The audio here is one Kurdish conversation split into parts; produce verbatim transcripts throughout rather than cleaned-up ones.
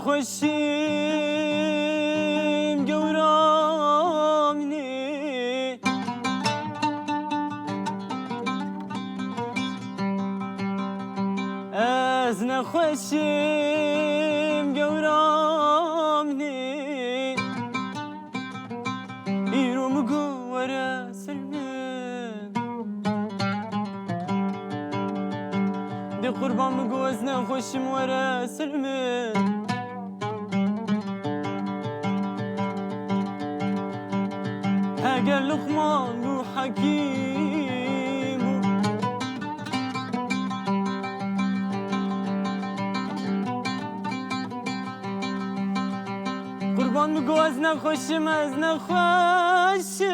Xweşim gewra min ê. Ez nexweşim gewra min ê. Îro min got were ser min. Dê qurban min got ez nexweşim were ser min. Heger Luqman bû hekîm bû. Qurban min got ez nexweşim, ez nexweşim.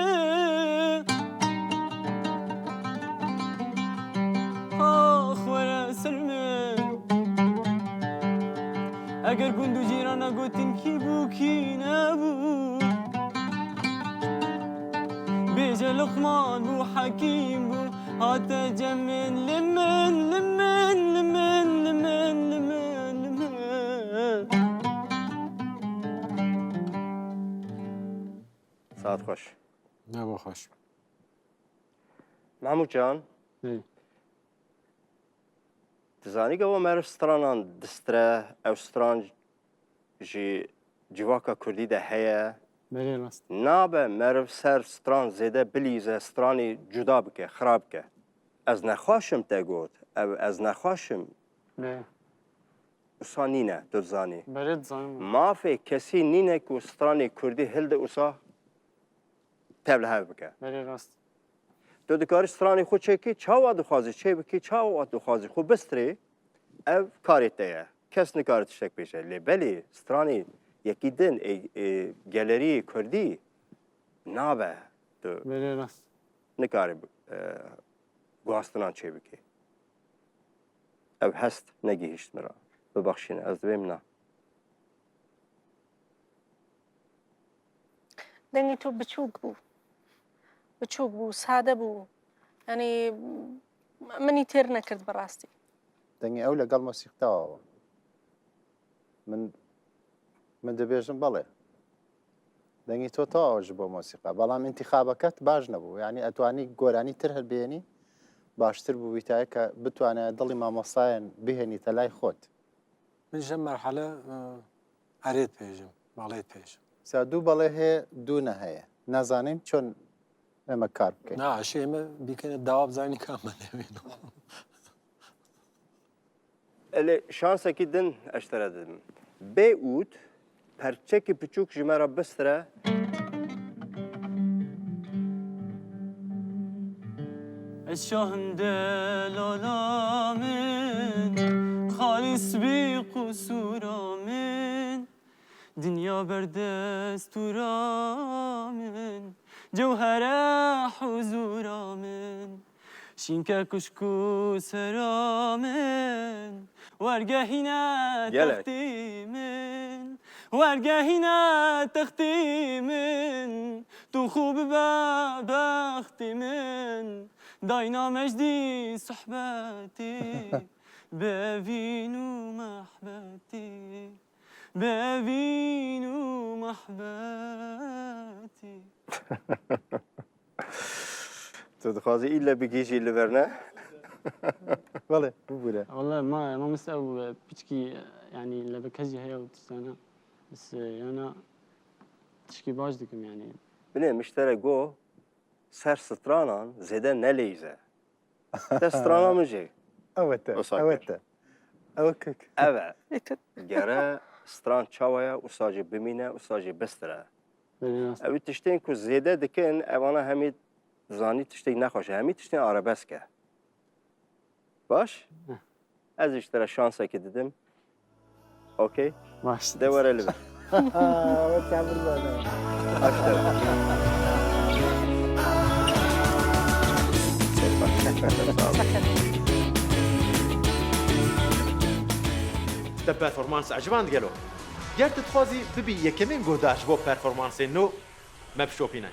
Ax were ser min. Eger gund û cîrana gotin kî bû kî nebû. Bêje Luqman bû hekîm bû. Hate cem min, li min, li min, li min, li min, li min, li min. Saet xweş. Nava xweş. Mahmûd Can, Hey. Dizanî gava meriv stranan distire, ew stran jî civaka kurdî de heye. Belê rast. Nabe meriv ser stran zêde bilîze, stranî cuda bike, xira bike. Ez nexweşim te got, ev ez nexweşim. Belê. Wisa nîne, tu dizanî. Belê dizanim. Mafê kesî nîne ku stranê kurdî hilde wisa tevlihev bike. Belê rast. Tu dikarî stranê xwe çêkî, çawa dixwazî çê bikî, çawa dixwazî xwe bistirê, ev karê te ye. Kes nikare tiştek bêje. Lê belê stranê yekî din ê, ê gelerî kurdî nabe. Tu Belê rast. Nikarî bi-, e, guhastinan çê bikî. Ev hest negihîşt min re. Bibexşîne, ez dibêm na. Dengê to biçûk bû. Biçûk bû, sade bû. Yanî, minî têr nekird bi rastî. Dengê ew legal mosîqî tewa bû. Min, min dibêjim belê. Dengê to tewa ji bo mosîqa. Belam întîxabeket baş nebû. Yanî etwanî goranî tir hilbihênî, baştir bûbîtaye ke bitwane dilî mamostayên bihênîte lay xot. Min ji merhele, e, erê dibêjim, belê dibêjim. Sa du belê heye, du ne heye. Nazanin çon eme kar bikin. Na, şey eme bikene dawab zayni ka me nevîno. Elê şansekî din ez ji te re didim. Bê ûd, perçekî piçûk ji me re bistire. Ez şahim delala min, xalîs bî qusûra min. Dinya ber destûra min, cewhere huzûra min. Şînke kuşk û sera min, wergehîne Gelek. Textî min, wergehîne textî min, tu xwe bibe bextî min, dayna mejdî sohbetî, bevîn û mehbetî. Bevîn û mehbetî. Tu dixwazî îlle bigihîjî li vir, ne? Belê, bibûre. Wele ma, mamoste ew, e, piçkî, e, yanî lebeke jî heye û tiştana. Bes, e, yana tişkî baş dikim yanî. Binê min ji te re got, ser stranan zêde neleyîze. Te strana min jî. Ew e te, wisa ew e kir. Te. Ew e kik. Ev e. Gere stran çawa ye, wisa jî bimîne, wisa jî bistire. Belê rast. Ew tiştên ku zêde dikin, evana hemî zanî tiştek nexweş e. Hemî tiştên arabesk e. Baş? Heh. Ez ji te re şansekî didim. Okey? Baş. De were li vir. Wek tebrik bana. Baş de. Te performans eciban digelo. Ger tu dixwazî bibî yekemîn guhdar ji bo performansên nû, me bişopîne.